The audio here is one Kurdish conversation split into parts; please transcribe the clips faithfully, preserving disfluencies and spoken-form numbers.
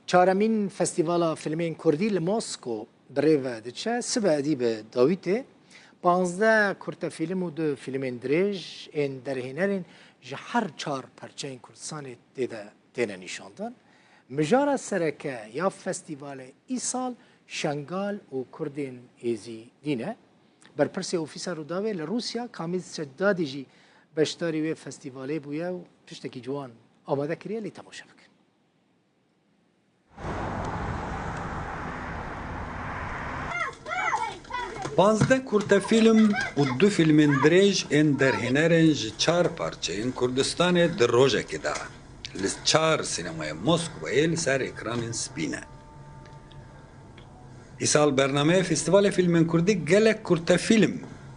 Çaremîn Festîvala Fîlmên Kurdî li Mosko bi rê ve diçe. Sibe êdî bi dawî tê. Panzdeh kurtefîlm û du fîlmên dirêj ên derhênerên ji her çar perçeyên Kurdistanê tê de têne nîşandin. Mijara sereke ya festîvalê îsal Şengal û Kurdên Êzîdî ne. Berpirsê Ofîsa Rûdawê li Rûsya Kamîl Seddadî jî beşdarî wê festîvalê bûye û tiştekî ciwan amade kiriye, lê temaşe bikin. Panzdeh kurtefîlm û du fîlmên dirêj ên derhênerên ji çar parçeyên Kurdistanê di rojekê de li çar sînemayên Moskvayê li ser ekranên spî ne. Îsal bernameyê Festîvalê Fîlmên Kurdî gelek kurtefîlm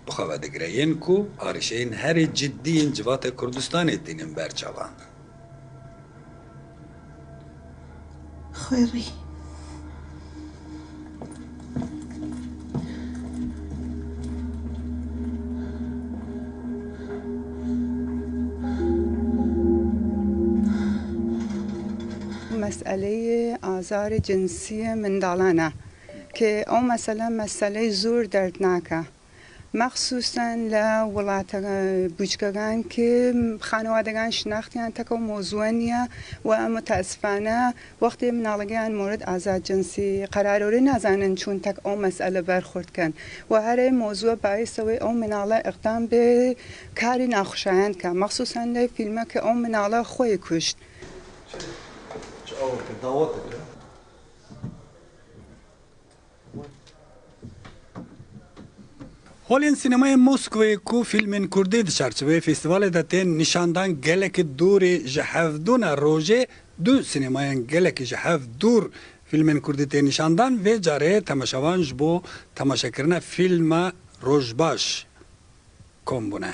bi xwe ve digire, yên ku arîşeyên herî cidî yên civatê Kurdistanê tînin ber çavan. Xwêrî. Meseleyê azarê cinsî yê mindalan e, ke ew mesele, meseleyê zor derdnak e. Mexsusen li welate bûçkegan ke xanewadegan şinaxtiyan teke mewzû niye û em mutaesifane wextê minalegeyan morid azar cinsî qerarorê nazanin çûn tek ew mesele berxurt kin û herê mewzû baîse wê ew minale iqdam bi karî naxweşayend ke. Mexsusen lê fîlme ke ew minale xwe yê kuşt. Holên sînemayê Moskvayê ku fîlmên kurdî di çarçoveyê festîvalê de tên nîşandan gelekî dûrî ji hev dû ne. Rojê du sînemayên gelekî ji hev dûr fîlmên kurdî tên nîşandan. Vê carê temaşevan ji bo temaşekirina fîlma Rojbaş kom bûne.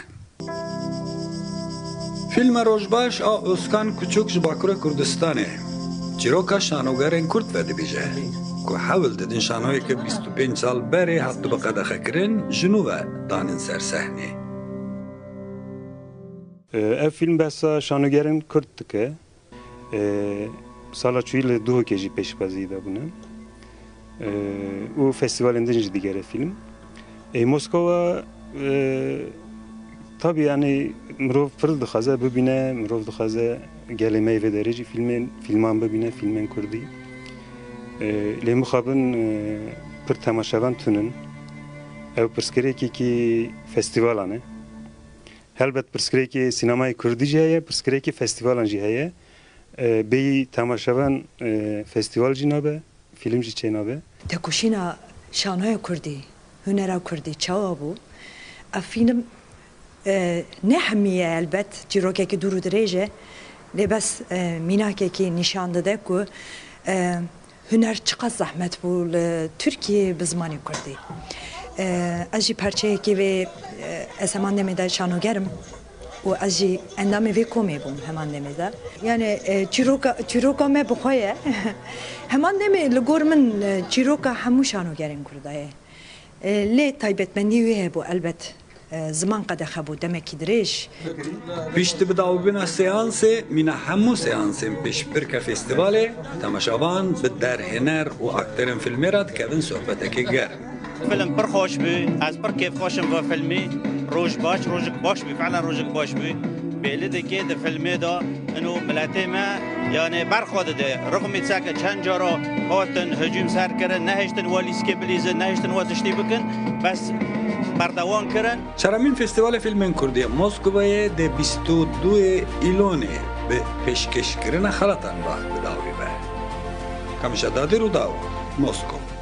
Fîlma Rojbaş a Ozkan Kuçuk ji Bakurê Kurdistanê çîroka şanogerên Kurd vedibîje, ku hewl didin şanoyeke bîst û pênc sal berê hatibû qedexekirin, ji nû ve danin ser sehnê. Ev fîlm behsa şanogerên Kurd dike. E, sala çûyî li Duhokê jî pêşwazî dabûne. E, û festîvalên din jî digere fîlm. Ê Moskova, e, tabî, yanî, mirov pir dixwaze bibîne, mirov dixwaze gelê me yê vê derê jî fîlmên, fîlman bibîne, fîlmên kurdî. E, lê mixabin, e, pir temaşevan tunin. Ew pirsgirêkekî festîvalan e. Helbet pirsgirêkê sînemayê kurdî jî heye, pirsgirêkê festîvalan jî heye. E, bêyî temaşevan, e, festîval jî nabe, fîlm jî çênabe. Tekoşîna şanoya kurdî, hunera kurdî çawa bû? Ev fîlm, e, ne hemî ye elbet, çîrokekî dûr û dirêj e, lê bes, e, mînakekî nîşan dide ku, e, huner çiqas zehmet bû li Tirkiyeyê bi zimanê kurdî. E, ez jî parçeyekî vê, e, ez heman demê de şanoger im û ez jî endamê vê komê bûm heman demê de. Yani, e, çîroka, çîroka me bi xwe ye. Heman demê li gor min, e, çîroka hemû şanogerên kurda ye. E, lê taybetmendî wê hebû elbet. E, ziman qedexe bû demekî dirêj. Piştî bidawîbûna seansê, mîna hemû seansên pêşbirka festîvalê, temaşevan bi derhêner û akterên fîlmê re dikevin sohbetekê germ. Film pir xweş bû, ez pir kêfxweş im va filmî. Roj baş, rojek baş bû, fiilen rojek baş bû. Bêlî dike di filmê de ino miletê me, yani, berxwe dide. Rixmî çeke çend cara hatin hicûm ser kirin, nehiştin we lîskê bilîzin, nehiştin we tiştî bikin, bes berdewam kirin. Çaremîn Festîvalê Fîlmên Kurdî ya Moskvayê dê bîst û duyê Îlonê bi pêşkêşkirina xelatan ve bi dawî be. Kamişa Dadî, Rûdaw, Moskov.